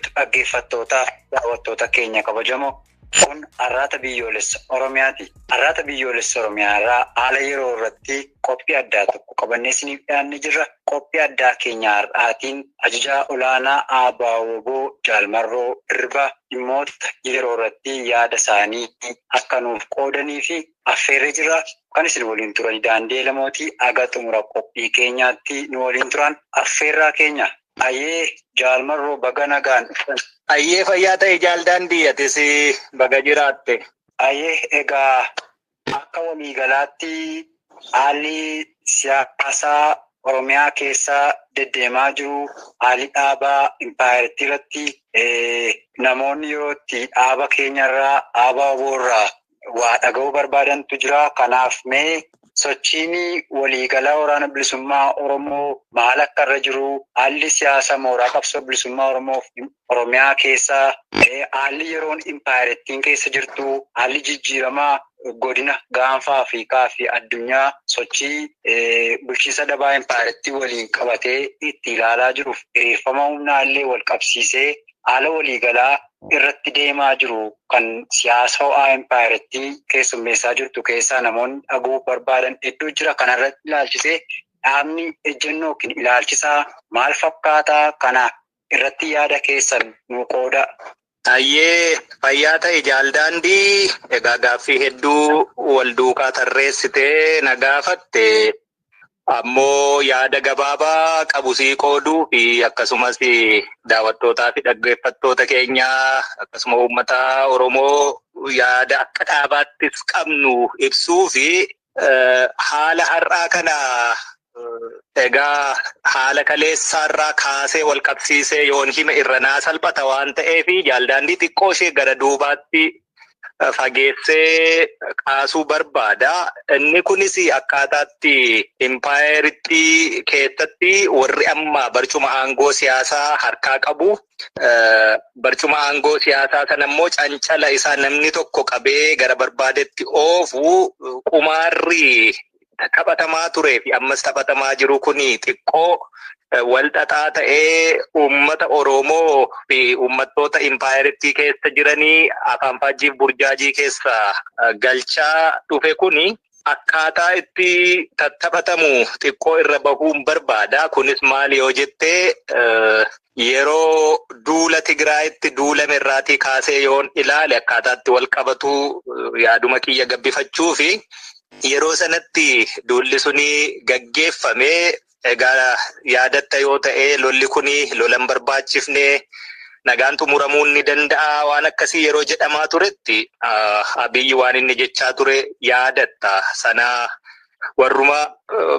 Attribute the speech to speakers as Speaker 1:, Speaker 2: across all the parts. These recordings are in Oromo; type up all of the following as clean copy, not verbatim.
Speaker 1: Jirtu dhaggeeffattootaaf daawwattoota keenya kabajamoo, kun Arraata Biyyoolessa Oromiyaati. Arraata Biyyoolessa Oromiyaa irraa haala yeroo irratti qophii addaa tokko qabannee isiniif dhiyaannee jirra. Qophii addaa keenya har'aatiin ajajaa olaanaa ABO Jaal Marroo Dirribii dhimmoota yeroo irratti yaada isaanii akka nuuf qoodanii fi affeerree jirra. Kan isin waliin turan Daandii Lamootii haga xumura qophii keenyaatti nu waliin turan affeerraa keenya. Ayyee, Jaal Marroo, baga nagaan dhuftan.
Speaker 2: Ayyee, fayyaa ta'e Jaal Daandii, atis baga jiraatte.
Speaker 1: Ayyee, egaa akka waliigalaatti haalli siyaasaa Oromiyaa keessa deddeemaa jiru, haalli dhaabaa impaayeritti irratti namoonni yeroo itti dhaaba keenyarraa, dhaaba WBO irraa waa dhaga'uu barbaadantu jira. Kanaaf mee sochiin waliigalaa Waraana Bilisummaa Oromoo maal akka irra jiru, haalli siyaasa mooraa qabsoo bilisummaa Oromoo Oromiyaa keessa, haalli yeroon impaayerittiin keessa jirtu, haalli jijjiiramaa godina Gaanfa Afrikaa fi addunyaa sochii bulchiinsa dabaa impaayerittii waliin qabatee itti ilaalaa jiruuf hiriirfama humnaa illee wal qabsiisee haala waliigalaa irratti deemaa jiru kan siyaasa ho'aa impaayerittii keessummeessaa jirtu keessaa namoonni dhaguu barbaadan hedduu jira. Kanarratti ilaalchisee dhaabni ejjennoo yookiin ilaalchisaa maal fakkaataa, kana irratti yaada keessan nu qooda.
Speaker 2: Ayyee, fayyaa ta'e Jaal Daandii. Egaa gaaffii hedduu wal duukaa tarreessitee na gaafatte. Ammoo yaada gabaabaa qabu sii qooduu fi akkasumas daawwattootaa fi dhaggeeffattoota keenyaa, akkasuma uummata Oromoo yaada akka dhaabaattis qabnu ibsuu fi haala har'aa kana egaa haala kaleessaarraa kaasee wal qabsiisee yoon hime irra naa salphata waan ta'eef, Jaal Daandii, xiqqoo ishee gara duubaatti fageessee kaasuu barbaada. Inni kunis akkaataatti impaayeritti keessatti warri amma barcuma aangoo siyaasaa harkaa qabu. Barcuma aangoo siyaasaa sana immoo cancala isaa namni tokko qabee gara barbaadetti oofu, qumaarri taphatamaa turee fi ammas taphatamaa jiru kuni xiqqoo wal xaxaa ta'ee uummata Oromoo fi uummattoota impaayeritti keessa jiranii afaan faajjiif burjaajii keessa galchaa dhufe kuni akkaataa itti tattaphatamu xiqqoo irra bahuun barbaada. Kunis maali yoo jettee, yeroo duula Tigraayitti duulame irraatii kaasee yoon ilaale akkaataatti wal qabatu yaaduma kiyya gabbifachuu fi yeroo sanatti duulli suni gaggeeffame. Egaa yaadatta yoo ta'e, lolli kuni lola hin barbaachifne, nagaan xumuramuun ni danda'a waan akkasii yeroo jedhamaa turetti Abiyyi waan inni jechaa ture yaadatta. Sana warruma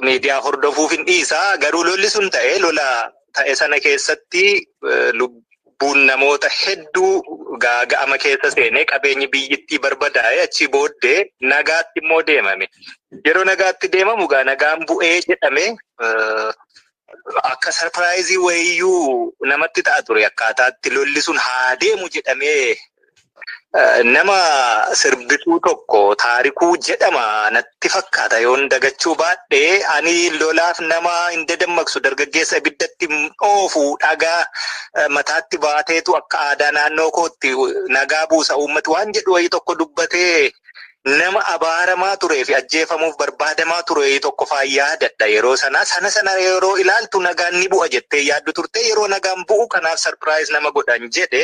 Speaker 2: miidiyaa hordofuuf hin dhiisa. Garuu lolli sun ta'e, lola ta'e sana keessatti lubbuun namoota hedduu gaaga'ama keessa seenee, qabeenyi biyyittii barbadaa'e. Achii booddee nagaatti immoo deemame. Yeroo nagaatti deemamu gaa nagaan bu'ee jedhame akka surprise wayiyyuu namatti ta'a ture. Akkaataatti lolli sun haa deemu jedhamee, nama sirbituu tokko Taarikuu jedhama natti fakkaata yoon dagachuu baadhee, "Ani lolaaf nama hin dadammaqsu, dargaggeessa ibiddatti oofu, dhagaa mataatti baateetu akka aadaa naannoo kootti nagaa buusa uummati," waan jedhu wayii tokko dubbatee nama abaaramaa turee fi ajjeefamuuf barbaadamaa ture tokko faa yaadadha yeroo sana. Sana yeroo ilaaltu nagaan ni bu'a jettee yaaddu turte. Yeroo nagaan bu'u kanaaf surprise nama godhan jedhe.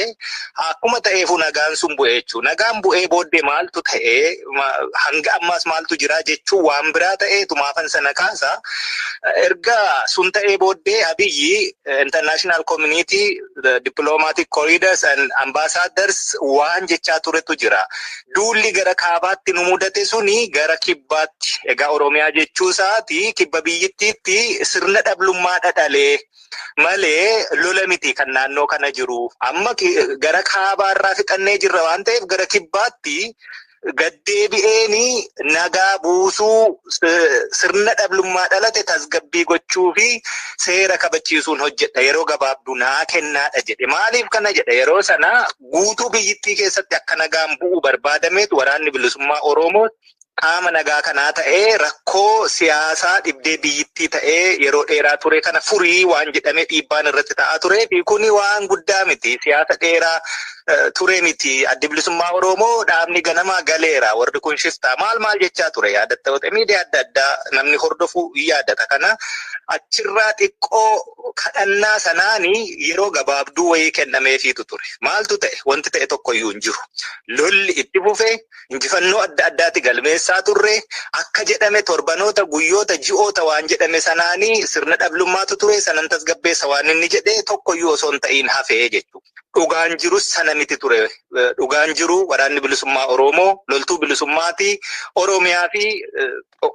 Speaker 2: Akkuma ta'eefu nagaan sun bu'e jechuudha. Nagaan bu'ee booddee maaltu ta'ee, hanga ammaas maaltu jira jechuu waan biraa ta'eetu maafan sana kaasa. Erga sun ta'ee booddee Abiyyi international community, the diplomatic corridors and ambassadors waan jechaa turetu jira. Duulli gara kaabaatti nu mudate suni gara kibbaatti, egaa Oromiyaa jechuu isaati, kibba biyyittiitti sirna dhablummaa dhadhalee malee lola miti kan naannoo kana jiru. Amma gara kaabaarraa fixannee jirra waan ta'eef gara kibbaatti gaddeebi'eeni nagaa buusuu, sirna dhablummaa dhalate tasgabbii gochuu fi seera kabachiisuun hojjedha, yeroo gabaabduu naa kennaadha jedhe. Maaliif kana jedhe? Yeroo sana guutuu biyyittii keessatti akka nagaan bu'u barbaadameetu waraanni bilisummaa Oromoo qaama nagaa kanaa ta'ee rakkoo siyaasaa dhibdee biyyittii biyyittii ta'ee yeroo dheeraa ture kana furii waan jedhamee dhiibbaan irratti ta'aa ture fi kuni waan guddaa miti. Siyaasa dheeraa ture miti. Addi bilisummaa Oromoo dhaabni ganamaa galeera. Warri kun shiftaa maal maal jechaa ture yaadatta miidiyaa adda addaa namni hordofu yaadata. Kana achirraa xiqqoo kadhannaa sanaanii yeroo gabaabduu wayii kennameefiitu ture. Maaltu ta'e? Wanti ta'e tokkoyyuu hin jiru. Lolli itti fufee injifannoo adda addaatti galmeessaa turre akka jedhame torbanoota guyyoota ji'oota waan jedhame sanaanii sirna dhablummaatu ture sanan tasgabbeessa waan inni jedhe tokkoyyuu osoo hin ta'iin hafee jechuudha. Dhugaan jirus sana miti ture. Dhugaan jiru waraanni bilisummaa Oromoo loltuu bilisummaati Oromiyaa fi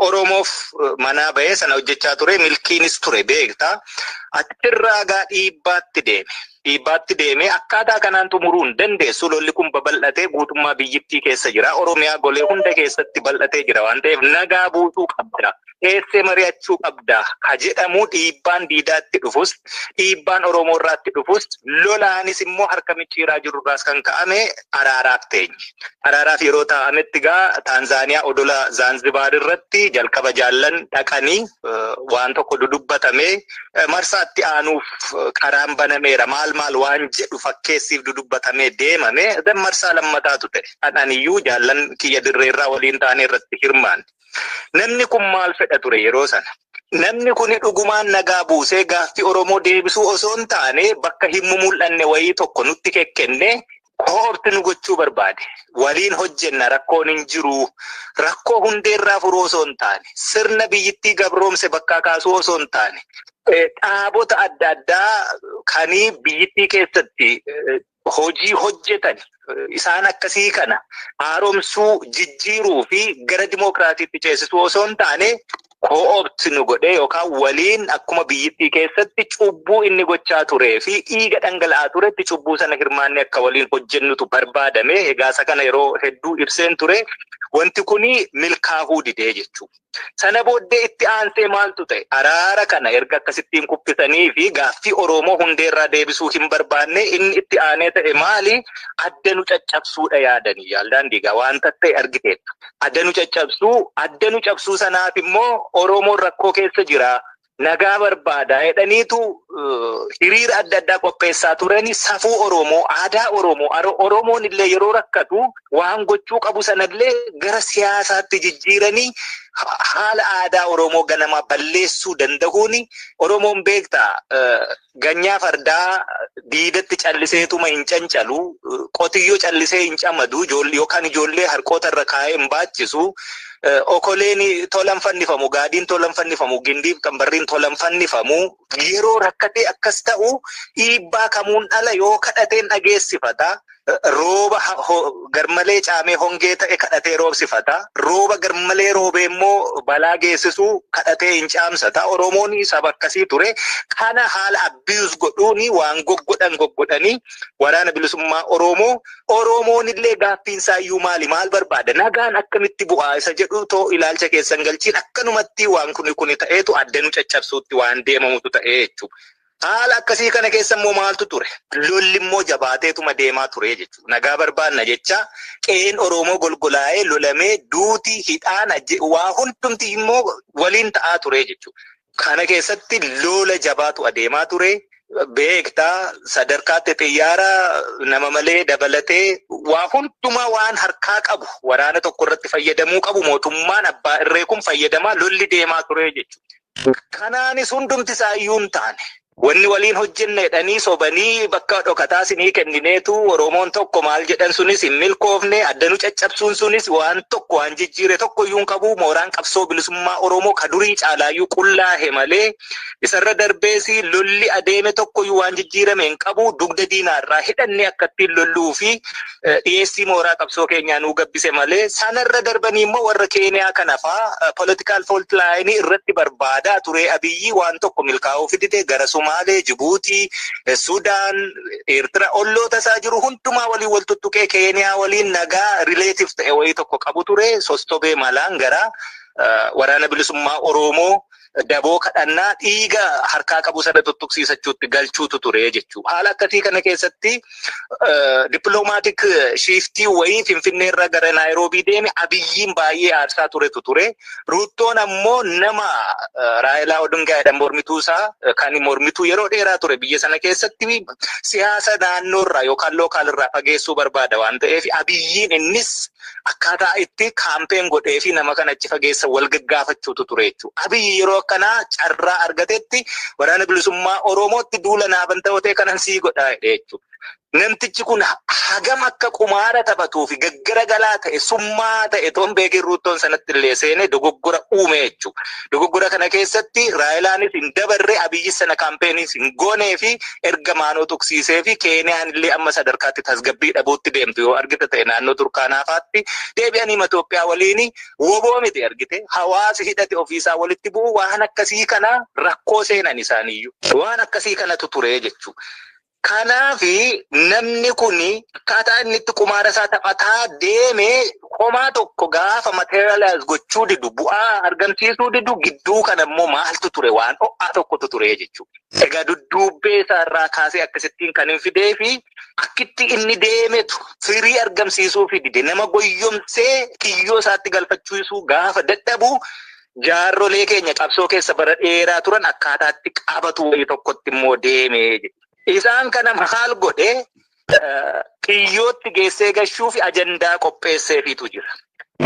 Speaker 2: Oromoof manaa bahee sana hojjechaa ture milkiinis ture beektaa. Achirraa gaa dhiibbaatti deeme. Dhiibbaatti deemee akkaataa kanaan xumuruu hin dandeessu. Lolli kun babal'atee guutummaa biyyittii keessa jira. Oromiyaa golee hunda keessatti bal'atee jira waan ta'eef nagaa buusuu qabda. Teessee mari'achuu qabda. Ka jedhamu dhiibbaan diidaatti dhufus, dhiibbaan Oromoo irraatti dhufus, lolaanis immoo harka micciiraa jirurraas kan ka'ame araaraaf teenye. Araaraaf yeroo taa'ametti gaa Taanzaaniyaa odola Zaanzibaar irratti jalqaba jaallan dhaqanii waan tokko dudubbatamee marsaatti aanuuf karaan banameera maal maal waan jedhu fakkeessiif dudubbatamee deemame marsaa lammataatu ta'e. Aniyyuu jaallan kiyya dirreerraa waliin taane irratti hirmaanne. Namni kun maal fedha ture yeroo sana? Namni kun dhugumaan nagaa buusee gaaffii Oromoo deebisuu osoo hin taane bakka hin mul'anne wayii tokko nutti kekkenne koorti nu gochuu barbaade. Waliin hojjenna rakkoon hin jiru. Rakkoo hundeerraa furuu osoo hin taane sirna biyyittii gabroomse bakkaa kaasuu osoo hin taane dhaabota adda addaa kanii biyyittii keessatti hojii hojjetan isaan akkasii kana haaromsuu jijjiiruu fi gara dimookiraasiitti ceesisuu osoo hin taane ko'oobti nu godhee yookaan waliin akkuma biyyittii keessatti cubbuu inni gochaa turee fi dhiiga dhangala'aa turetti cubbuu sana hirmaanne akka waliin hojjennutu barbaadame. Egaa isa kana yeroo hedduu ibseen ture. Wanti kuni milkaa'uu didee jechuudha. Sana booddee itti aansee maaltu ta'e? Araara kana erga akkasittiin kuffisanii fi gaaffii Oromoo hundeerraa deebisuu hin barbaanne inni itti aanee ta'e maali? Adda nu caccabsuudha yaadanii yaaldaan diigaa wanta ta'e argiteetta. Adda nu caccabsuu, adda nu cabsuu sanaaf immoo Oromoon rakkoo keessa jira. Nagaa barbaada jedhaniitu hiriira adda addaa qopheessaa turani safuu Oromoo, aadaa Oromoo, Oromoon illee yeroo rakkatu waan gochuu qabu sanallee gara siyaasaatti jijjiiranii haala aadaa Oromoo ganamaa balleessuu danda'uun Oromoon beektaa ganyaa fardaa diidatti calliseetuma hin cancalu, qotiyyoo callisee hin camadu, yookaan ijoollee harqoota irra kaa'ee hin baachisu. Okoleen tolan fannifamu, gaadiin tolan fannifamu, gindiif qambarriin tolan fannifamu. Yeroo rakkatee akkas ta'u dhiibbaa kamuun dhala yoo kadhateen dhageessifata. Rooba garmalee caamee hongee ta'e kadhatee roobsifata. Rooba garmalee roobee immoo balaa geessisuu kadhatee hin caamsata. Oromoon saba akkasii ture. Kana haala abuse godhuuni waan goggodhan goggodhanii waraana bilisummaa Oromoo. Oromoon illee gaaffiin isaayyuu maali? Maal barbaada? Nagaan akkamitti bu'aa isa jedhu too ilaalcha keessan galchiin akkanumatti waan kuni kuni ta'eetu adda nu caccabsuutti waan deemamutu ta'ee jechuudha. Haala akkasii kana keessa immoo maaltu ture? Lolli immoo jabaateetuma deemaa ture jechuudha. Nagaa barbaanna jecha qe'een Oromoo golgolaa'ee lolamee duutii hidhaan waa hundumti immoo waliin ta'aa ture jechuudha. Kana keessatti lola jabaatu adeemaa ture. Beektaa sadarkaatti xiyyaara nama malee dabalatee waa hundumaa waan harkaa qabu waraana tokko irratti fayyadamuu qabu mootummaan abbaa irree kun fayyadamaa lolli deemaa ture jechuudha. Kanaanis hundumti isaayyuu hin taane. Wanni waliin hojjenne jedhanii sobanii bakka dhokataa sinii kennineetu Oromoon tokko maal jedhan sunis hin milkoofne adda nu caccabsuun sunis waan tokko waan jijjiire tokko iyyuu hin qabu mooraan qabsoo bilisummaa Oromoo ka durii caalaayyuu qullaahe malee isarra darbees lolli adeeme tokko iyyuu waan jijjiirame hin qabu dugda diinaarraa hidhannee akkattiin lolluu fi dhiyeessii mooraa qabsoo keenyaa nuu gabbise malee sanarra darbanii immoo warra Keeniyaa kana faa political fault line irratti barbaadaa ture Abiyyi waan tokko milkaa'uu fidite gara Somaalee, Jibuutii, Sudaan, Eertiraa olloota isaa jiru hundumaa waliin wal tuttuqee Keeniyaa waliin nagaa relative ta'e wayii tokko qabu ture sostobee malaan gara waraana bilisummaa Oromoo Daboo kadhannaa dhiiga harkaa qabu sana tuttuqsiisachuutti galchuutu ture jechuudha. Haala akkasii kana keessatti diplomatic shiftii wayii Finfinnee irraa gara Naayiroobii deeme Abiyyiin baay'ee aarsaa turetu ture. Ruuttoon ammoo nama Raayilaa Odingaa jedhan mormituu isaa kan mormituu yeroo dheeraa ture biyya sana keessatti siyaasa naannoo irraa yookaan local irraa fageessuu barbaada waan ta'eef Abiyyiin innis akkaataa itti campaign godhee fi nama kana achi fageessa wal gaggaafachuutu ture jechuudha. Abiyyi yeroo akkanaa carraa argatetti waraana bilisummaa Oromootti duula naaban ta'ee kanan sii godhaa jedhe jechuudha. Namtichi kun hagam akka qumaara taphatuu fi gaggaragalaa ta'e summaa ta'e toon beekin Ruuttoon sanatti illee seenee dogoggora uume jechuudha. Dogoggora kana keessatti Raayilaanis hin dabarre, Abiyyi sana campaigniis hin goonee fi erga maanoo tuqsiisee fi Keeniyaan illee amma sadarkaatti tasgabbii dhabuutti deemtu yoo argite ta'e naannoo Turkaanaa fa'aatti deebi'anii Itoophiyaa waliin woboo miti argite hawaasi hidhate ofiisaa walitti bu'u waan akkasii kana rakkoo seenan isaaniiyyuu. Waan akkasii kanatu ture jechuudha. Kanaafi namni kun akkaataa inni itti qumaara isaa taphataa deeme homaa tokko gaafa materialize gochuu didu, bu'aa argamsiisuu didu, gidduu kana immoo maaltu ture, waan ho'aa tokkotu ture jechuudha. Egaa dudduubbee isaarraa kaasee akkasittiin kan hin fidee fi akkitti inni deemetu firii argamsiisuu fi dide nama goyyomsee kiyyoo isaatti galfachiisuu gaafa dadhabu jaarrolee keenya qabsoo keessa bara dheeraa turan akkaataatti qabatu wayii tokkotti immoo deeme jechuudha. Isaan kana maal godhee kiyyootti geessee gashuu fi ajandaa qopheesseefiitu jira.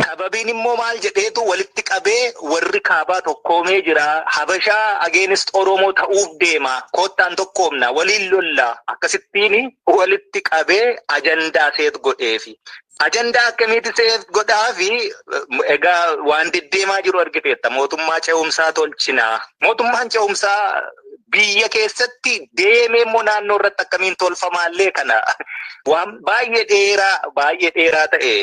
Speaker 2: Sababiin immoo maal jedheetu walitti qabee warri kaabaa tokkoomee jira. Habashaa against Oromoo ta'uuf deema. Koottaan tokkoomna, waliin lolla. Akkasittiin walitti qabee ajandaa set godheefi. Ajandaa akkamiiti set godhaafi? Egaa waan deddeemaa jiru argiteetta. Mootummaa ce'umsaa tolchinaa. Mootummaan ce'umsaa biyya keessatti deemee immoo naannoo irratti akkamiin tolfamaallee kana waan baay'ee dheeraa ta'e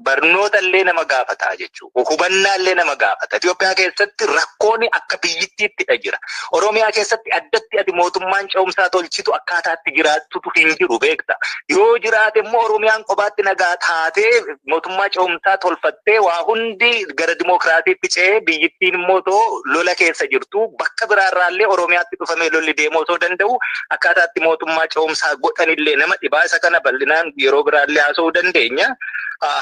Speaker 2: barnoota illee nama gaafata jechuudha. Hubannaa illee nama gaafata. Itoophiyaa keessatti rakkoon akka biyyittiittidha jira. Oromiyaa keessatti addatti ati mootummaan ce'umsaa tolchitu akkaataatti jiraattutu hin jiru beekta. Yoo jiraate immoo Oromiyaan kophaatti nagaa taatee mootummaa ce'umsaa tolfattee waa hundi gara dimookiraasiitti ce'ee biyyittiin immoo too lola keessa jirtu bakka biraarraallee Oromiyaatti dhufamee lolli deemuu osoo danda'u akkaataatti mootummaa ce'umsaa godhanillee nama dhibaa. Isa kana bal'inaan yeroo biraallee haasa'uu dandeenya.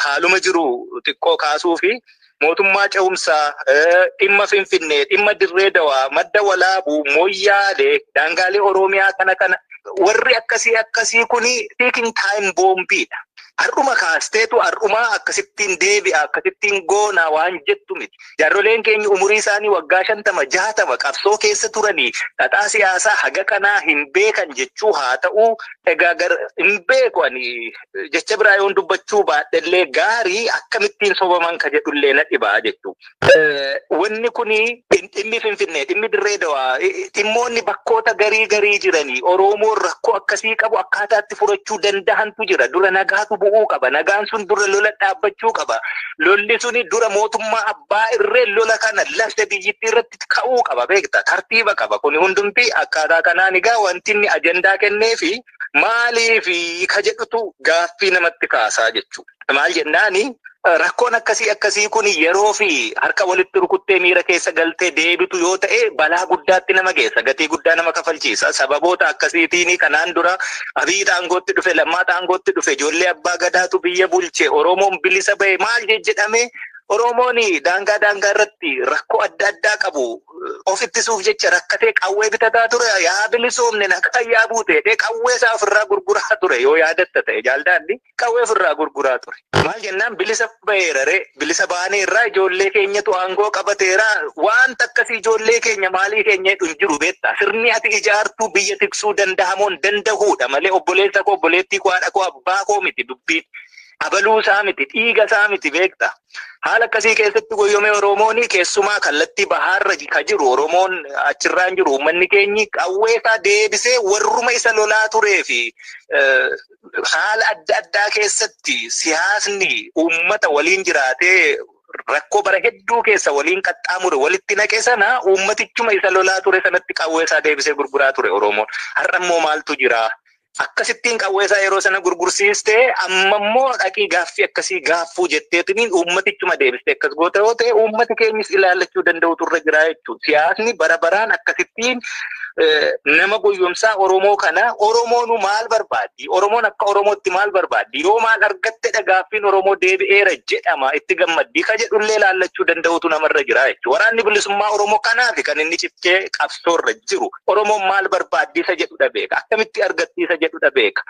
Speaker 2: Haaluma jiru xiqqoo kaasuu fi mootummaa ce'umsaa, dhimma Finfinnee, dhimma Dirree Dawaa, Madda Walaabuu, Mooyyaalee, daangaalee Oromiyaa kana warri akkasii akkasii kuni ticking time boombiidha. Har'uma kaasteetu har'uma akkasittiin deebi'a, akkasittiin goona waan jettu miti. Jaarroleen keenya umurii isaanii waggaa 50, 60 qabsoo keessa turanii xaxaa siyaasaa haga kanaa hin beekan jechuu haa ta'u, egaa hin beeku ani jecha biraa yoon dubbachuu baadhellee gaarii akkamittiin sobaman ka jedhullee na dhibaa jechuu. Wanni kuni dhimmi Finfinnee, dhimmi Dirree Dawaa, dhimmoonni bakkoota garii garii jiranii Oromoon rakkoo akkasii qabu akkaataatti furachuu danda'antu jira. Dura nagaatu bu'uu qaba. Nagaan sun dura lola dhaabbachuu qaba. Lolli suni dura mootummaa abbaa irree lola kana lafte biyyittii irratti ka'uu qaba beekta. Tartiiba qaba. Kuni hundumti akkaataa kanaan egaa wanti inni ajandaa kenneefi maaliifi ka jedhutu gaaffii namatti kaasaa jechuudha. Maal jennaani, rakkoon akkasii akkasii kun yeroo fi harka walitti rukuttee miira keessa galtee deebitu yoo ta'e balaa guddaatti nama geessa, gatii guddaa nama kafalchiisa. Sababoota akkasiitiin kanaan dura Abiyyi aangootti dhufe, Lammaa aangootti dhufe, ijoollee abbaa gadaatu biyya bulche, Oromoon bilisa ba'e maal jedhame. Oromoon daangaa daangaa irratti rakkoo adda addaa qabu of ittisuuf jecha rakkatee qawwee bitataa ture. Yaa bilisoomne, nagaa yaa buute, qawwee isaa ofirraa gurguraa ture. Yoo yaadatta ta'e jaaldaanni qawwee ofirraa gurguraa ture. Maal jennaan, bilisa ba'eera ree, bilisa baaneerraa, ijoollee keenyatu aangoo qabateera, wanta akkasii ijoollee keenya maalii keenya jedhu hin jiru beektaa. Sirni ati ijaartuu biyya tiksuu danda'amoon danda'uudha malee obboleessa koo, obboleettii koo, haadha koo, abbaa koo miti dubbiin. Abaluu isaa miti, dhiiga isaa miti beekta. Haala akkasii keessatti goyyomee Oromoon keessumaa kallattii bahaarra ka jiru, Oromoon achirraan jiru, uummanni keenyi qawwee isaa deebisee warruma isa lolaa turee fi haala adda addaa keessatti siyaasni uummata waliin jiraatee rakkoo bara hedduu keessa waliin qaxxaamure walitti naqe sana uummatichuma isa lolaa ture sanatti qawwee isaa deebisee gurguraa ture Oromoon. Har'a immoo maaltu jira? Akkasittiin qawweesaa yeroo sana gurgursiistee amma immoo dhaqii gaaffii akkasii gaaffuu jetteetiniin uummatichuma deebistee akkas goota yoo ta'e uummati keenyis ilaallachuu danda'utu irra jira jechuudha. Siyaasni bara baraan akkasittiin nama goyyomsaa Oromoo kana Oromoonu maal barbaaddi? Oromoon akka Oromootti maal barbaaddi? Yoo maal argattedha gaaffiin Oromoo deebi'eera jedhama itti gammaddii ka jedhullee ilaallachuu danda'utu namarra jira jechuudha. Waraanni bilisummaa Oromoo kanaaf kan inni cichee qabsoorra jiru. Oromoon maal barbaaddi isa jedhudha beeka. Akkamitti argatti isa jedhudha beeka.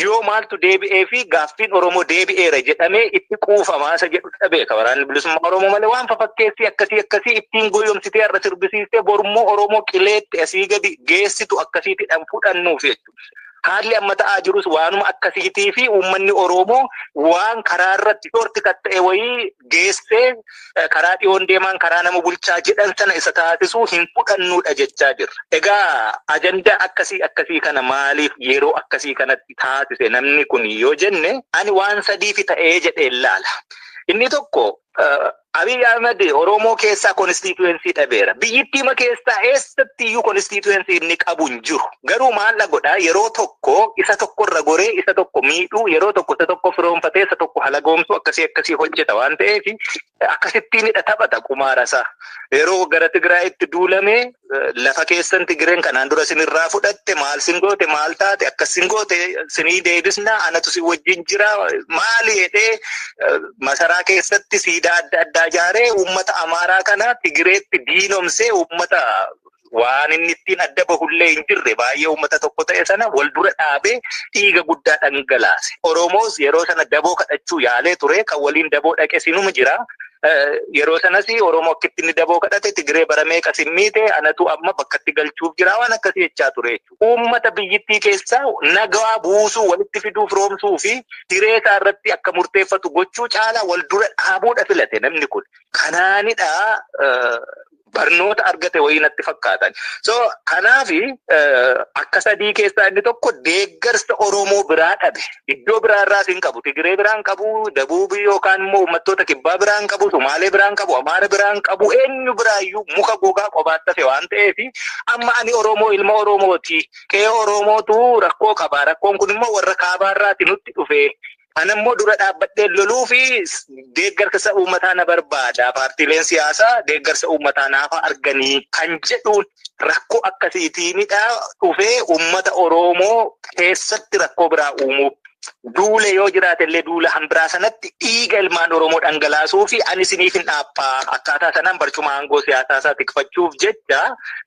Speaker 2: Yoo maaltu deebi'ee fi gaaffiin Oromoo deebi'eera jedhamee itti quufamaa isa jedhudha beeka. Waraanni bilisummaa Oromoo malee waan fafakkeessii akkasii akkasii ittiin goyyomsitee har'a sirbisiistee borummoo Oromoo qileetti asii gadi geessitu akkasiitidhaan fudhannuuf jechuudha. Haalli amma ta'aa jirus waanuma akkasiitii fi uummanni Oromoo waan karaa irratti shorti kan ta'e wayii geessee karaa dhiyoon deemaan karaa nama bulchaa jedhan sana isa taasisuu hin fudhannuudha jechaa jirra. Egaa ajandaa akkasii akkasii kana maaliif yeroo akkasii kanatti taasise namni kun yoo jenne ani waan sadiifi ta'ee jedhee ilaala. Inni tokko Abiy Ahmed Oromoo keessaa constituency dhabeera. Biyyittiima keessaa eessatti iyyuu constituency inni qabu hin jiru. Garuu maal godhaa yeroo tokko isa tokkorra goree isa tokko miidhuu yeroo tokko isa tokko firoonfatee isa tokko halagoomsuu akkasii akkasii hojjeta waan ta'eef akkasittiinidha taphata qumaara isaa. Yeroo gara Tigraayitti duulame lafa keessan Tigreen kanaan dura sinirraa fudhatte maal sin goote maal taate akkas sin goote sinii deebisna anatu si wajjin jira maali jedhee masaraa keessatti siidaa adda addaa ijaaree uummata Amaaraa kana Tigreetti diinomsee uummata waan inni ittiin adda bahullee hin jirre baay'ee uummata tokko ta'e sana wal dura dhaabee dhiiga guddaa dhangalaase. Oromoos yeroo sana daboo kadhachuu yaalee ture kan waliin daboo dhaqe sinuma jira. Yeroo sanas Oromoo akkitti inni daboo kadhate Tigree baramee qasimmiite anatu amma bakkatti galchuuf jira waan akkasii jechaa ture jechuudha. Uummata biyyittii keessaa nagaa buusuu walitti fiduuf roomsuu fi hiree isaa irratti akka murteeffatu gochuu caalaa wal dura dhaabuudha filate namni kun. Kanaanidha barnoota argate wayii natti fakkaatan. So kanaafi akka sadii keessaa inni tokko deeggarsa Oromoo biraa dhabe. Iddoo biraa irraas hin qabu. Tigree biraa hin qabu, Dabuubii yookaan immoo uummattoota kibbaa biraa hin qabu, Sumaalee biraa hin qabu, Amaara biraa hin qabu, eenyu biraayyuu muka gogaa qobaatti hafe waan ta'eef amma ani Oromoo ilma Oromooti. Qe'ee Oromootu rakkoo qaba. Rakkoon kun immoo warra kaabaarraati nutti dhufe. Ana immoo dura dhaabbadhee loluu fi deeggarsa uummataa na barbaada. Paartiileen siyaasaa deeggarsa uummataa naafa arganii kan jedhuun rakkoo akkasiitiinidha dhufee uummata Oromoo keessatti rakkoo biraa uumuuf. Duule yoo jiraate illee duula hambiraa sanatti dhiiga ilmaan Oromoo dhangalaasuu fi ani isiniif hin dhaabaa. Akkaataa sanaan barcuma aangoo siyaasaa isaa tikfachuuf jecha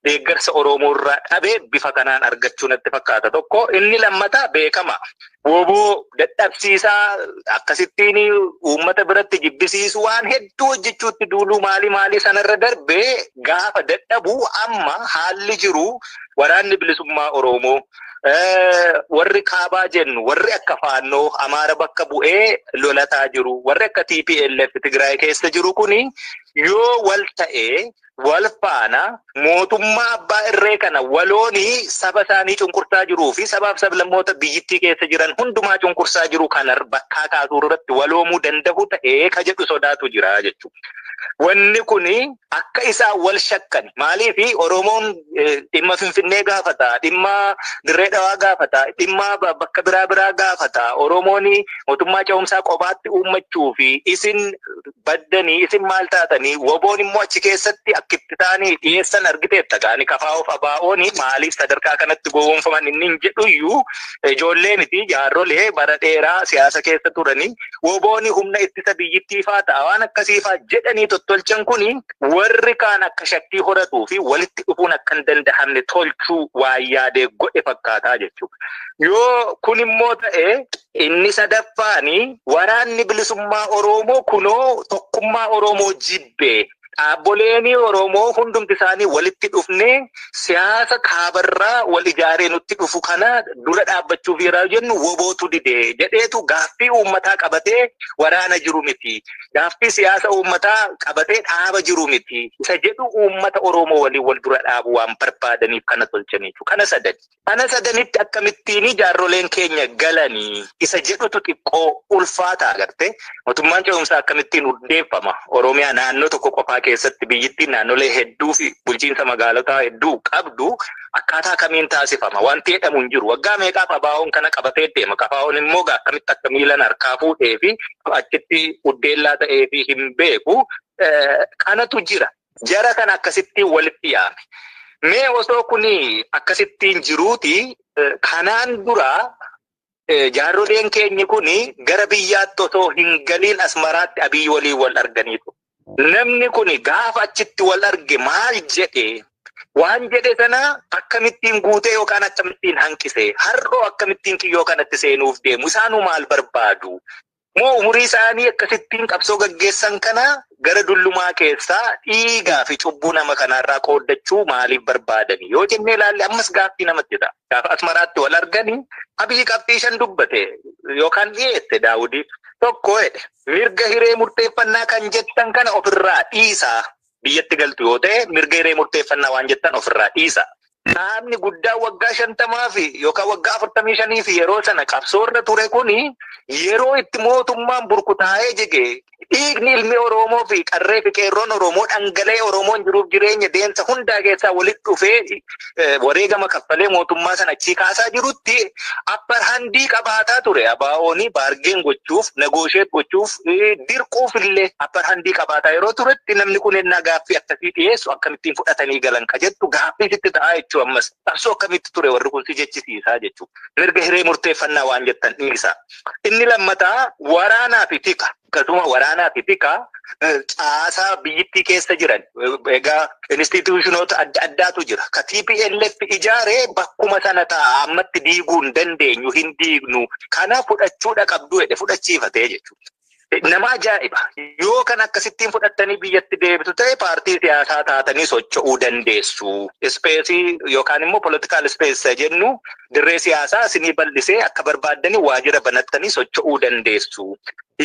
Speaker 2: deeggarsa Oromoo irraa dhabee bifa kanaan argachuu natti fakkaata tokko. Inni lammataa beekama. Woboo dadhabsiisaa akkasittiin uummata biratti jibbisiisu waan hedduu hojjechuutti duuluu maalii maalii sanarra darbee gaafa dadhabuu amma haalli jiru waraanni bilisummaa Oromoo warri kaabaa jennu warri akka Faannoo Amaara bakka bu'ee lolataa jiru warri akka TPLF Tigraay keessa jiru kuni yoo wal ta'ee wal faana mootummaa abbaa irree kana waloonii saba isaanii cunqursaa jiruu fi sabaaf sablammoota biyyittii keessa jiran hundumaa cunqursaa jiru kana bakkaa kaasuu irratti waloomuu danda'u ta'ee ka jedhu sodaatu jira jechuudha. Wanni kuni akka isaan wal shakkan maaliif Oromoon dhimma Finfinnee gaafata, dhimma Dirree Dhawaa gaafata, dhimma bakka biraa biraa gaafata. Oromoon mootummaa ce'umsaa qobaatti uummachuu fi isin baddanii isin maal taatanii woboon immoo achi keessatti akkitti ta'anii dhiyeessan argiteetta. Gaani kafaa'oof abaa'oon maaliif sadarkaa kanatti gowwoomfaman inni hin jedhuyyuu ijoollee miti jaarrolee bara dheeraa siyaasa keessa turanii woboon humna ittisa biyyittii faa ta'a waan akkasii faa jedhanii tottolchan kuni warri kaan akka shakkii horatuu fi walitti dhufuun akka hin danda'amne tolchuu waan yaadee godhe fakkaataa jechuudha. Yoo kun immoo ta'e inni sadaffaani waraanni bilisummaa Oromoo kunoo tokkummaa Oromoo jibbee dhaabboleen Oromoo hundumti isaanii walitti dhufnee siyaasa kaabarraa wal ijaaree nutti dhufu kana dura dhaabbachuuf yeroo jennu wobootu didee jedheetu gaaffii uummataa qabatee waraana jiru miti. Gaaffii siyaasa uummataa qabatee dhaaba jiru miti. Isa jedhu uummata Oromoo waliin wal dura dhaabu waan barbaadaniif kana tolchanii jechuudha. Kana sadani. Kana sadanitti akkamittiin jaarroleen keenya galanii isa jedhutu xiqqoo ulfaataa agarte mootummaan ce'umsaa akkamittiin hundeeffama Oromiyaa naannoo tokko qofaa keessatti biyyittiin naannolee hedduu fi bulchiinsa magaalotaa hedduu qabdu akkaataa kamiin taasifama wanti jedhamu hin jiru. Waggaa meeqaaf ABO'n kana qabatee deema. KFO'n immoo akkamitti akka miilan harkaa fuudhee fi achitti uddeellaa ta'ee fi hin beeku kanatu jira. Jara kana akkasittiin walitti yaame. Mee osoo kuni akkasittiin jiruuti kanaan dura jaarroleen keenyi kuni gara biyyaatti osoo hin galiin Asmaraatti Abiy waliin wal arganiitu. Namni kuni gaafa achitti wal arge maal jedhee waan jedhe sana akkamittiin guutee yookaan akkamittiin hanqisee har'oo akkamittiin kiyyoo kanatti seenuuf deemu isaanuu maal barbaadu? Moo umurii isaanii akkasittiin qabsoo gaggeessan kana gara dullumaa keessaa dhiigaa fi cubbuu nama kanaarraa qooddachuu maaliif barbaadani? Yoo jennee ilaalle ammas gaaffii namatti ta'a. Gaafa Asmaraatti wal arganii Abiy qabxii 5 dubbate yookaan dhiyeesse Daawudii tokko jedhe mirga hiree murteeffannaa kan jettan kana ofirraa dhiisaa. Biyyatti galtu yoo ta'e mirga hiree murteeffannaa waan jettan ofirraa dhiisaa. Dhaabni guddaa waggaa 50 fi yookaan waggaa 45 fi yeroo sana qabsoorra ture kuni yeroo itti mootummaan burkutaa'ee jige dhiigni ilmi Oromoo fi qarree fi qeerroon Oromoo dhangala'ee Oromoon jiruuf jireenya deemsa hundaa keessaa walitti dhufee wareegama kaffalee mootummaa sana achii kaasaa jirutti upper handii qabaataa ture. ABO'n baargeen gochuuf, negoosheet gochuuf, dirquuf illee upper handii qabaataa yeroo turetti namni kun ennaa gaaffii akkasii dhiyeessu akkamittiin fudhatanii galan ka jettu gaaffii sitti ta'aa jechuudha. Ammas qabsoo akkamitti ture warri kun si jechisiisaa jechuudha. Mirga hiree murteeffannaa waan jettan dhiisaa. Inni lammataa waraanaa fi tika. Akkasuma waraanaa fi tika caasaa biyyittii keessa jiran egaa instituushinoota adda addaatu jira. Ka TPLF ijaaree bakkuma sana ta'a ammatti diiguu hin dandeenyu hin diignu. Kana fudhachuudha qabdu jedhe fudhachiifatee jechuudha. Nama ajaa'iba. Yoo kan akkasittiin fudhattanii biyyatti deebitu ta'e paartii siyaasaa taatanii socho'uu dandeessu. Ispeesii yookaan immoo political space jennu dirree siyaasaa isinii bal'isee akka barbaaddanii waajjira banattanii socho'uu dandeessu.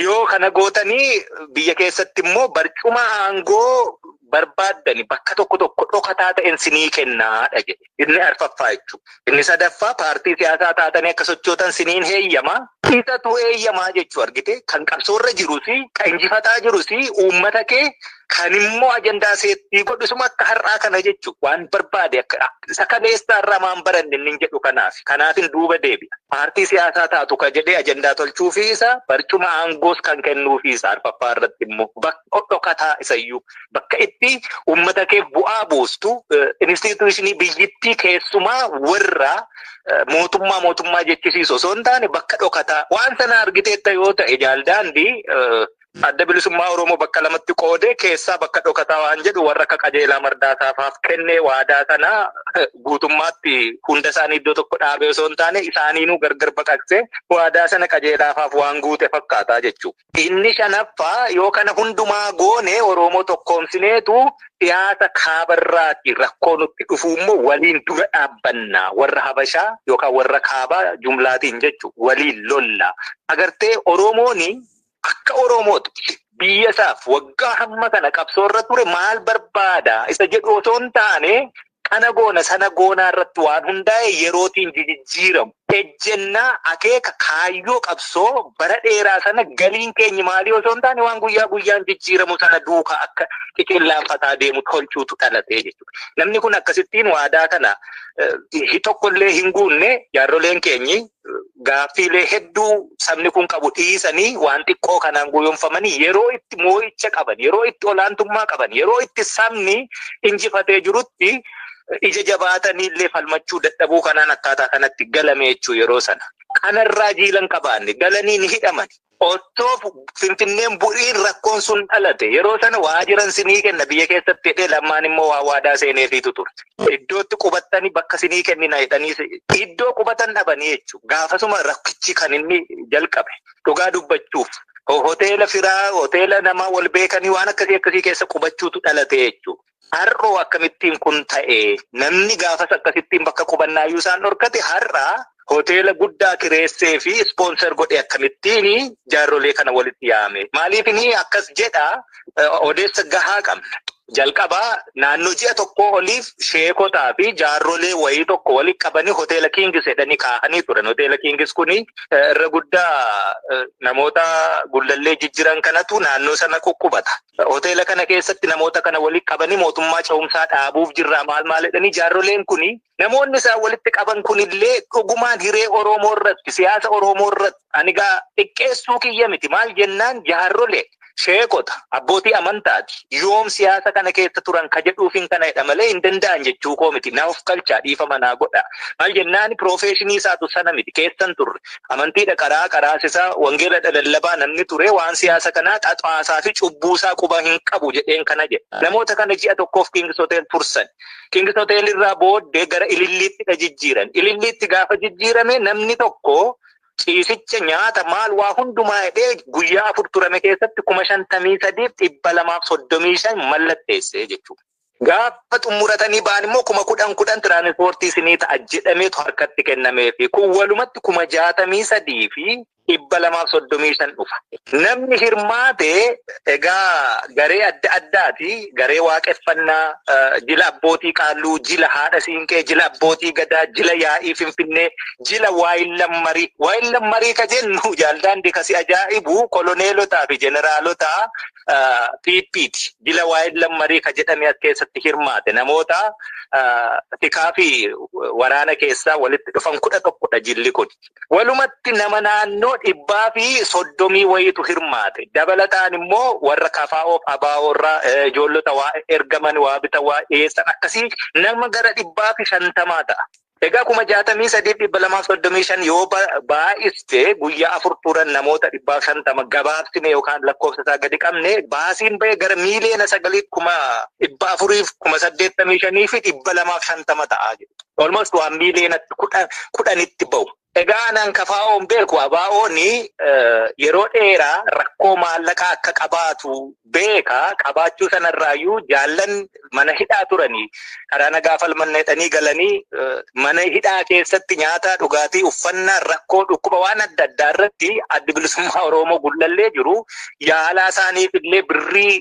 Speaker 2: Yoo kana gootanii biyya keessatti immoo barcuma aangoo barbaaddani bakka tokko tokko dhokataa ta'een sinii kennaadha jedhe. Inni arfaffaa jechuudha. Inni sadaffaa paartii siyaasaa taatanii akka sochootan siniin heeyyamaa. Isatu heeyyamaa jechuu argite kan qabsoorra jirusi kan injifataa jirusi uummata kee kan immoo ajandaa seettii godhisuma akka har'aa kana jechuu waan barbaade akka isa kaleessaa irraa maan baranne inni jedhu kanaaf kanaafin duuba deebi'a. Paartii siyaasaa taatu ka jedhee ajandaa tolchuufi isa barcuma aangoos kan kennuufi isa arfaffaa irratti immoo bakka dhokataa isayyuu bakka itti uummata kee bu'aa buustu instituushinii biyyittii keessumaa warra mootummaa mootummaa jechisiisu osoo hin taane bakka dhokataa waan sana argiteetta yoo ta'e jaaldaandii adda bilisummaa Oromoo bakka lamatti qoodee keessaa bakka dhokataa waan jedhu warra akka Qajeelaa Mardaasaa kennee waadaa sana guutummaatti hunda isaanii iddoo tokko dhaabee osoo hin taane isaaniinuu gargar baqaqsee waadaa sana Qajeelaafaaf waan guute fakkaataa jechuudha. Inni shanaffaa yoo kana hundumaa goone Oromoo tokkoomsineetu siyaasa kaabarraati rakkoo nutti dhufu immoo waliin dura dhaabbannaa warra Habashaa yookaan warra kaabaa jumlaatiin jechuudha waliin lolla. Agartee Oromooni akka Oromootti biyya isaaf waggaa hamma kana qabsoorra ture maal barbaada isa jedhu osoo hin taane kana goona sana goonaa irratti waan hundaa'e yerootiin jijjiiramu. Ejjennaa akeeka kaayyoo qabsoo bara dheeraa sana galiin keenya maalii osoo hin taane waan guyyaa guyyaan jijjiiramu sana duukaa akka qiqillaanfataa deemu tolchuutu dhalatee jechuudha. Namni kun akkasittiin waadaa kana tokkollee hin guunne jaarroleen keenyi gaaffiilee hedduu sabni kun qabu dhiisanii waan xiqqoo kanaan gowwoomfamanii yeroo itti moo'icha qaban, yeroo itti olaantummaa qaban, yeroo itti sabni injifatee jirutti ija jabaatanii illee falmachuu dadhabuu kanaan akkaataa kanatti galame jechuu yeroo sana. Kanarraa jiilan qabaanne galanii ni hidhaman. Otoo Finfinneen bu'iin rakkoon sun dhalate yeroo sana waajiran sinii kenna biyya keessatti jedhee lammaan immoo waa waadaa seeneefiitu ture. Iddootti qubattanii bakka sinii kennina jedhanii iddoo qubatan dhabanii jechuudha. Gaafasuma rakkichi kan inni jalqabe dhugaa dubbachuuf hoteela firaa hoteela namaa wal beekanii waan akkasii akkasii keessa qubachuutu dhalate jechuudha. Har'oo akkamittiin kun ta'e namni gaafas akkasittiin bakka qubannaayyuu isaan dhorkate har'aa hoteela guddaa kireessee fi ispoonsar godhe akkamittiin jaarrolee kana walitti yaame. Maaliif inni akkas jedha odeessa gahaa qabna. Jalqabaa naannoo ji'a tokko oliif sheekotaa fi jaarrolee wayii tokko walitti qabanii hoteela Kingis jedhanii kaa'anii turan. Hoteela Kingis kuni irra guddaa namoota Gullallee jijjiiran kanatu naannoo sana quqqubata. Hoteela kana keessatti namoota kana walitti qabanii mootummaa ce'umsaa dhaabuuf jirra maal maal jedhanii jaarroleen kuni namoonni isaan walitti qaban kunillee dhugumaan hiree Oromoo irratti, siyaasa Oromoo irratti ani gaa xiqqeessuu kiyya miti, maal jennaan jaarrolee, sheekota, abbootii amantaati. Yoom siyaasa kana keessa turan ka jedhuufin kana jedha malee hin danda'an jechuu koo miti. Naaf kalchaa, dhiifama naa godha. Maal jennaan profession isaatu sana miti, keessan turre. Amantiidha karaa karaasisaa, wangeela lallabaa namni ture waan siyaasa kanaa xaxaasaa fi cubbuusaa quba hin qabu jedheen kana jedha. Namoota kana ji'a tokkoof King's Hotel tursan. King's Hotel irraa booddee gara Ililliitti jijjiiran. Ililliitti gaafa jijjiirame namni tokko ciisicha, nyaata, maal waa hundumaa jedhee guyyaa 4 turame keessatti 53,235 mallatteessee jechuudha. Gaafa xumuratanii ba'an immoo 10,000 10,000 tiraanispoortii isinii ta'a jedhameetu harkatti kennameefi kun walumatti 63,235 dhufa. Namni hirmaate egaa garee adda addaati. Garee waaqeffannaa, jila abbootii qaalluu, jila haadha siinqee, jila abbootii gadaa, jila yaa'ii Finfinnee, jila waayillan marii. Waayillan marii ka jennu, jaaldaandi, kasi ajaa'ibu koloneelotaa fi jeneraalota PP'ti. Jila waayillan marii ka jedhame as keessatti hirmaate. Namoota tikaa fi waraana keessaa walitti dhufan 11dha jilli kun. Walumatti nama naannoo 130 wayiitu hirmaate. Dabalataan immoo warra KFOf ABO irraa ijoollota waa ergaman, waa bitan, waa dhiyeessan akkasii nama gara 150 ta'a. Egaa 63,235 yoo baay'iste, guyyaa 4 turan namoota 150 gabaabsine yookaan lakkoofsa isaa gadi qabne, baasiin ba'e gara 9,485,250 ta'a jechuudha. Almost waan miiliyoona 10tti ba'u. Egaa anaan KFO'n beeku, ABO'n yeroo dheeraa rakkoo maallaqaa akka qabaatu beeka. Qabaachuu sanarraayyuu jaallan mana hidhaa turanii karaa nagaa falmanna jedhanii galanii mana hidhaa keessatti nyaata, dhugaatii, uffannaa, rakkoo, dhukkuba waan adda addaa irratti Addi Bilisummaa Oromoo Gullallee jiru yaalaa isaaniif illee birrii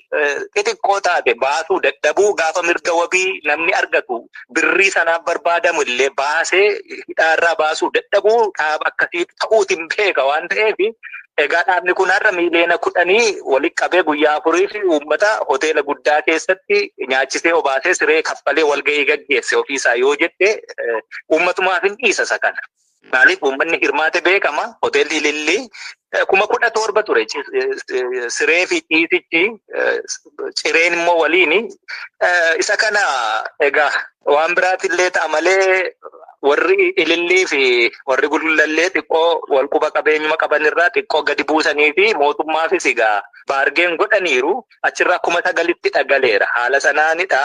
Speaker 2: xixiqqoo taate baasuu dadhabuu, gaafa mirga wabii namni argatu birrii sanaaf barbaadamu illee baasee hidhaarraa baasuu dadhabuu dhaaba akkasii ta'uutiin beeka waan ta'eef, egaa dhaabni kun har'a miiliyoona 10 walitti qabee guyyaa 4 fi uummata hoteela guddaa keessatti nyaachisee, obaasee, siree kaffalee walgahii gaggeesse ofiisaa yoo jette, uummatumaaf hin dhiisa isa kana. Maaliif, uummanni hirmaate beekama. Hoteelli Ilillii 17,000 ture. Siree fi ciisichi, cireen immoo waliini. Isa kana egaa waan biraatillee ta'a malee warri Ilillii fi warri Gullallee xiqqoo wal quba qabeenyuma qaban irraa xiqqoo gadi buusanii fi mootummaafis egaa bargain godhaniiru, achirraa 9,000tti dhagaleera. Haala sanaanidha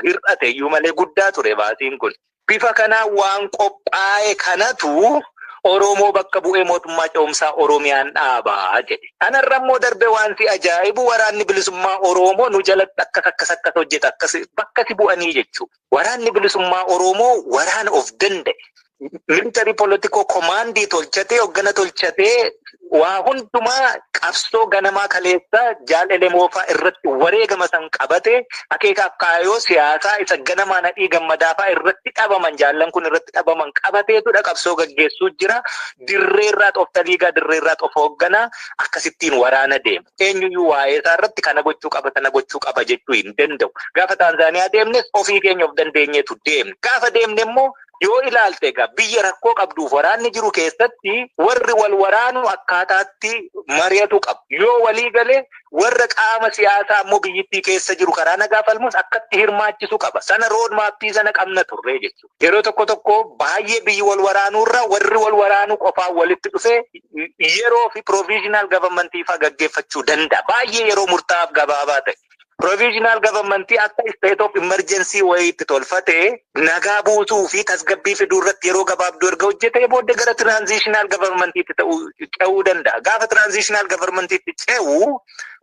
Speaker 2: hir'ate iyyuu malee guddaa ture baasiin kun. Bifa kanaan waan qophaa'e kanatu Oromoo bakka bu'ee mootummaa ce'umsaa Oromiyaan dhaabaa jedhe. Kanarra immoo darbe wanti ajaa'ibu Waraanni Bilisummaa Oromoo nu jalatti akkas akkas akkas hojjeta, akkas bakka si bu'anii jechuudha. Waraanni Bilisummaa Oromoo waraana of danda'e. Military political command tolchatee, hoggana tolchatee, waa hundumaa qabsoo ganamaa kaleessa Jaal Elemoofaa irratti wareegama san qabate, akeekaaf kaayoo siyaasaa isa ganamaa Nadhii Gammadaafaa irratti dhabaman, jaallan kun irratti dhabaman qabateetudha qabsoo gaggeessuu jira. Dirreerraa xoftaliigaa, dirreerraa xof hoogganaa akkasittiin waraana deema. Eenyuyyuu waa'ee isaa irratti kana gochuu qaba, sana gochuu qaba jechuu hin danda'u. Gaafa Taanzaaniyaa deemnes ofii keenya of dandeenyeetu deemne. Gaafa deemne immoo yoo ilaalte, egaa biyya rakkoo qabduuf waraanni jiru keessatti warri wal waraanu akkaataatti mari'atu qabu. Yoo walii galee warra qaama siyaasaa immoo biyyittii keessa jiru karaa nagaa falmus akkatti hirmaachisu qaba. Sana road map sana qabna turre jechuudha. Yeroo tokko tokko baay'ee biyyi wal waraanuurra warri wal waraanuu qofaan walitti dhufee yeroo fi provisional government fa'aa gaggeeffachuu danda'a. Baay'ee yeroo murtaa'aaf gabaabaa ta'e. Provisional government akka state of emergency wayiitti tolfatee nagaa buusuu fi tasgabbii fiduu irratti yeroo gabaabduu erga hojjetee booddee gara transitional governmentiitti ta'uu ce'uu danda'a. Gaafa transitional governmentiitti ce'u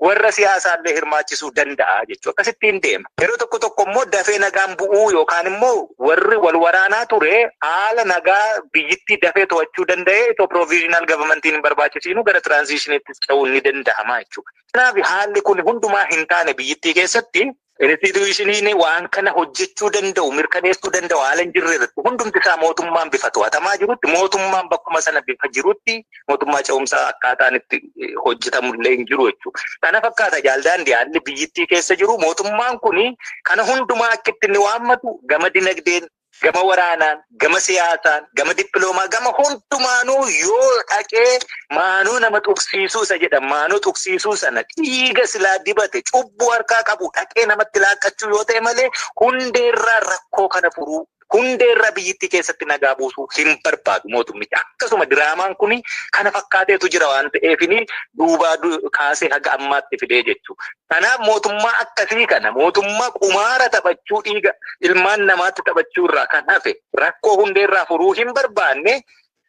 Speaker 2: warra siyaasaallee hirmaachisuu danda'a jechuudha. Akkasittiin deema. Yeroo tokko tokko immoo dafee nagaan bu'uu yookaan immoo warri wal waraanaa ture haala nagaa biyyittii dafee to'achuu danda'ee itoo provisional governmentiin hin barbaachisiinu gara transitioniitti ce'uun ni danda'ama jechuudha. Kanaaf haalli kun hundumaa hin taane biyyittii keessatti. Instituushiniin waan kana hojjechuu danda'u, mirkaneessuu danda'u haala hin jirre irratti hundumti isaa mootummaan bifa to'atamaa jirutti, mootummaan bakkuma sana bifa jirutti, mootummaa ce'umsaa akkaataan itti hojjetamullee hin jiru jechuudha. Kana fakkaata jaaldaandii haalli biyyittii keessa jiru. Mootummaan kun kana hundumaa akkitti inni waammatu gama dinagdeen, gama waraanaan, gama siyaasaan, gama dippiloomaa, gama hundumaanuu yoo dhaqee maanuu nama tuqsiisuu isa jedhan, maanuu tuqsiisuu sana dhiiga silaa dibate cubbuu harkaa qabu dhaqee namatti laaqqachuu yoo ta'e malee hundeerraa rakkoo kana furuu, hundeerraa biyyittii keessatti nagaa buusuu hin barbaadu mootummichi. Akkasuma diraamaan kun kana fakkaateetu jira waan ta'eefini duubaa kaasee haga ammaatti fidee jechuudha. Kanaaf mootummaa akkasii kana, mootummaa qumaara taphachuu, dhiiga ilmaan namaatti taphachuu irraa kan hafe rakkoo hundeerraa furuu hin barbaanne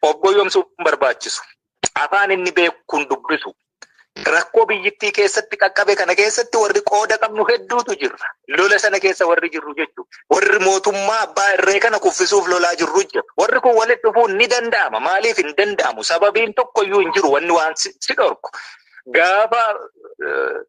Speaker 2: of goyyomsuu hin barbaachisu. Afaan inni beekuun dubbisu. Rakkoo biyyittii keessatti qaqqabe kana keessatti warri qooda qabnu hedduutu jira. Lola sana keessa warri jirru jechuudha. Warri mootummaa abbaa irree kana kuffisuuf lolaa jirru jira. Warri kun walitti dhufuun ni danda'ama. Maaliif hin danda'amu? Sababiin tokkoyyuu hin jiru wanni waan si dhorku. Gaafa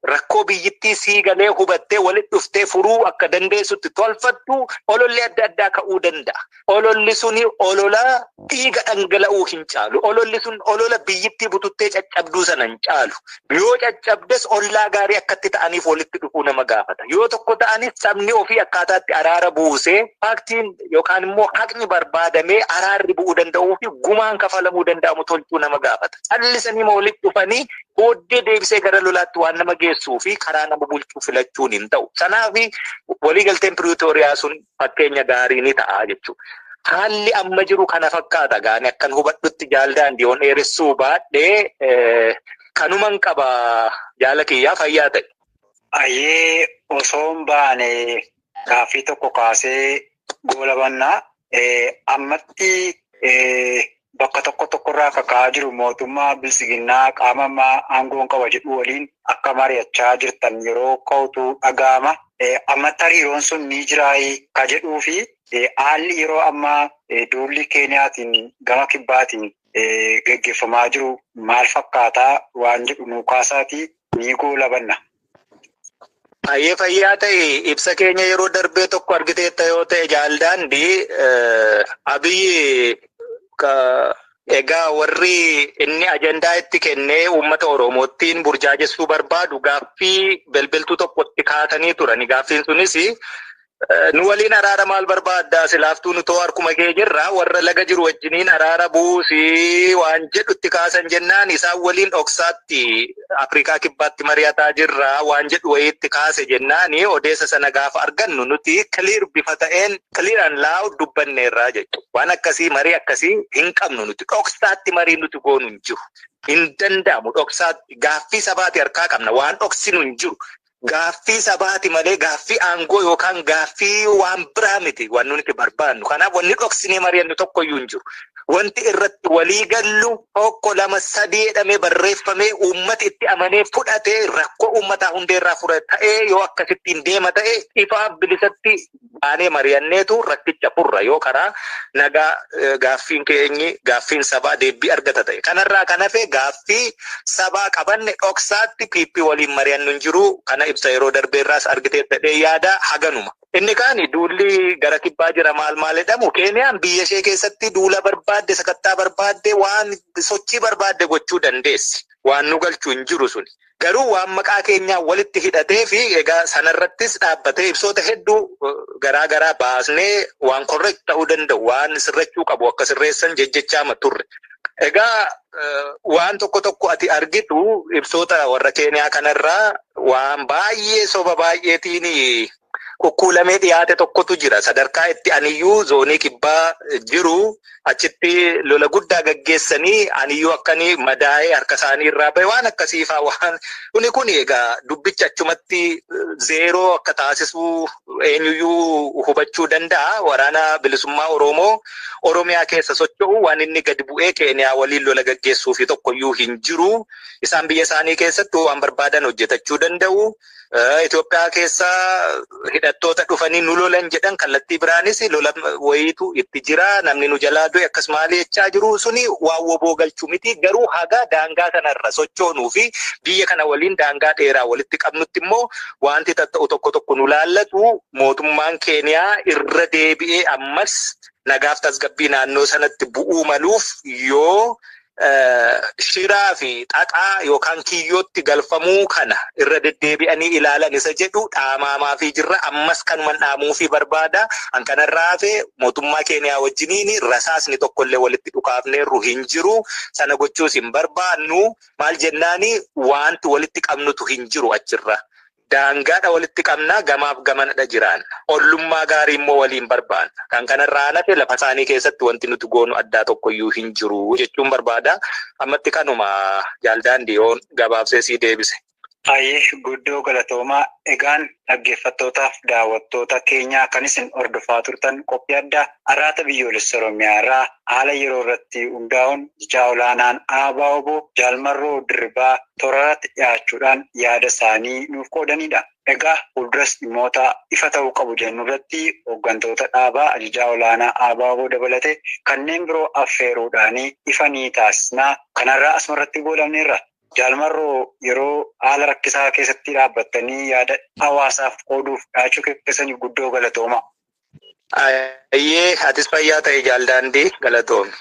Speaker 2: rakkoo biyyittii sii galee hubattee walitti dhuftee furuu akka dandeessutti tolfattu ololli adda addaa ka'uu danda'a. Ololli suni olola dhiiga dhangala'uu hin caalu. Ololli sun olola biyyittii bututtee caccabduu sana hin caalu. Yoo caccabdes ollaa gaarii akkatti ta'aniif walitti dhufuu nama gaafata. Yoo tokko ta'anis sabni ofii akkaataatti araara buusee faaktiin yookaan immoo haqni barbaadamee araarri bu'uu danda'uu fi gumaan kafalamuu danda'amu tolchuu nama gaafata. Callisanii walitti dhufanii booddee deebisee gara lolaatti waan nama geessuu fi karaa nama bulchuu filachuun hin ta'u. Kanaaf waliigalteen Piriitooriyaa sun fakkeenya gaarii ni ta'a jechuudha. Haalli amma jiru kana fakkaata gaani akkan hubadhutti jaaldaandii yoon dheeressuu baadhee kanuman qaba jaala kiyyaa fayyaa ta'e.
Speaker 1: Ayyee osoo hin baane gaaffii tokko kaasee goolabannaa ammatti bakka tokko tokkorraa kaka'aa jiru mootummaa bilisiginnaa qaama ammaa aangoon qaba jedhu waliin akka mari'achaa jirtan yeroo ka'utu dhaga'ama. Ammatti hariiroon sun ni jiraayi ka jedhuu fi haalli yeroo ammaa duulli Keeniyaatiin gama kibbaatiin geggeeffamaa jiru maal fakkaataa waan jedhu nuu kaasaatii ni goolabanna.
Speaker 2: Baay'ee fayyaa ta'e ibsa keenya yeroo darbee tokko argiteetta yoo ta'e jaaldaandii Abiyyi egaa warri inni ajandaa itti kennee uummata Oromoottiin burjaajessuu barbaadu gaaffii belbeltuu tokkotti kaasanii turani. Gaaffiin sunis nu waliin araara maal barbaaddaa silaaftuu nu too harkuma kee jirra warra laga jiru wajjiniin araara buusii waan jedhutti kaasan jennaan isaan waliin dhoksaatti Afrikaa kibbaatti mari'ataa jirra waan jedhu wayiitti kaase jennaan odeessa sana gaafa argannu nuti clear bifa ta'een clear and loud dubbanneerraa jechuudha. Waan akkasii marii akkasii hin qabnu nuti dhoksaatti marii nuti goonu hin jiru. Hin danda'amu dhoksaatti gaaffii sabaati harkaa qabna waan dhoksinu hin jiru. Gaaffii sabaati malee gaaffii aangoo yookaan gaaffii waan biraa miti waan nuti barbaannu. Kanaaf wanni dhoksinee mari'annu tokkoyyuu hin jiru. Wanti irratti walii gallu 1 2 3 jedhamee barreeffamee uummati itti amanee fudhatee rakkoo uummataa hundeerraa fura ta'ee yoo akkasittiin deema ta'e ifaaf bilisatti baanee mari'anneetu rakkicha furra yoo karaa nagaa gaaffiin keenyi gaaffiin sabaa deebii argata ta'e. Kanarraa kan hafe gaaffii sabaa qabanne dhoksaatti PP waliin mari'annu hin jiru. Kana ibsa yeroo darbeerraas argitee ta'ee yaada haganuma. Inni kaani duulli gara kibbaa jira maal maal jedhamu Keeniyaan biyya ishee keessatti duula barbaadde sakattaa barbaadde waan sochii barbaadde gochuu dandeessi. Waan nu galchuu hin jiru suni. Garuu waan maqaa keenyaa walitti hidhatee fi egaa sanarrattis dhaabbatee ibsoota hedduu garaa garaa baasnee waan correct ta'uu danda'u waan sirrachuu qabu akka sirreessan jejjechaama turre. Egaa waan tokko tokko ati argitu ibsoota warra Keeniyaa kanarraa waan baay'ee soba baay'eetiin kukkuulamee dhiyaate tokkotu jira. Sadarkaa itti aniyyuu zoonii kibbaa jiru achitti lola guddaa gaggeessanii aniyyuu akkanii madaa'ee harka isaanii irraa bahe waan akkasiifaa waan kuni kun egaa dubbicha achumatti zeeroo akka taasisuu eenyuyyuu hubachuu danda'a. Waraana bilisummaa Oromoo Oromiyaa keessa socho'u waan inni gadi bu'ee Keeniyaa waliin lola gaggeessuu fi tokkoyyuu hin jiru. Isaan biyya isaanii keessatti waan barbaadan hojjetachuu danda'u. Itoophiyaa keessa hidhattoota dhufanii nu lolan jedhan, kallattii biraanis lola wayiitu itti jira, namni nu jalaa du'e akkas maali jechaa jiru, suni waan WBO galchuu miti. Garuu haga daangaa sanarra sochoonuu fi biyya kana waliin daangaa dheeraa walitti qabnutti immoo wanti tatta'u tokko tokko nu laallatu. Mootummaan Keeniyaa irra deebi'ee ammas nagaaf tasgabbii naannoo sanatti bu'uu maluuf yoo shiraa fi xaxaa yookaan kiyyootti galfamuu kana irra deddeebi'anii ilaalan isa jedhu dhaamaamaa fi jirra. Ammas kanuman dhaamuu fi barbaada. An kanarraa hafe mootummaa Keeniyaa wajjiniin rasaasni tokkollee walitti dhukaafneerru hin jiru. Sana gochuus hin barbaannu. Maal jennaani, wanti walitti qabnutu hin jiru achirra. Daangaadha walitti qabnaa, gamaaf gamanadha jiraan. Ollummaa gaarii immoo waliin barbaanna. Kan kanarraa hafe lafa isaanii keessatti wanti nuti goonu addaa tokkoyyuu hin jiru jechuun barbaada. Ammatti kanuma, jaaldaandii, yoon gabaabsee sii deebise.
Speaker 1: Baay'ee guddoo galatoomaa. Egaan dhaggeeffattootaaf daawwattoota keenyaa, kan isin hordofaa turtan qophii addaa Arraata Biyyoolessa Oromiyaa irraa haala yeroo irratti hundaa'uun jechaa olaanaan ABO Obbo Jaalmarroo Dirribaa toorarratti dhiyaachuudhaan yaada isaanii nuuf qoodanidha. Egaa fuulduras dhimmoota ifa ta'uu qabu jennu irratti hooggantoota dhaabaa, ajajaa olaanaa ABO dabalatee kanneen biroo affeeruudhaan ifa ni taasisnaa. Kanarraa asumarratti goolabneerra. Jaalmarroo, yeroo haala rakkisaa keessatti dhaabbattanii yaada hawaasaaf qooduuf dhiyaachuu keessaniif guddoo galatooma.
Speaker 2: Ayyee, atis fayyaa ta'e, jaaldaandii, galatoomi.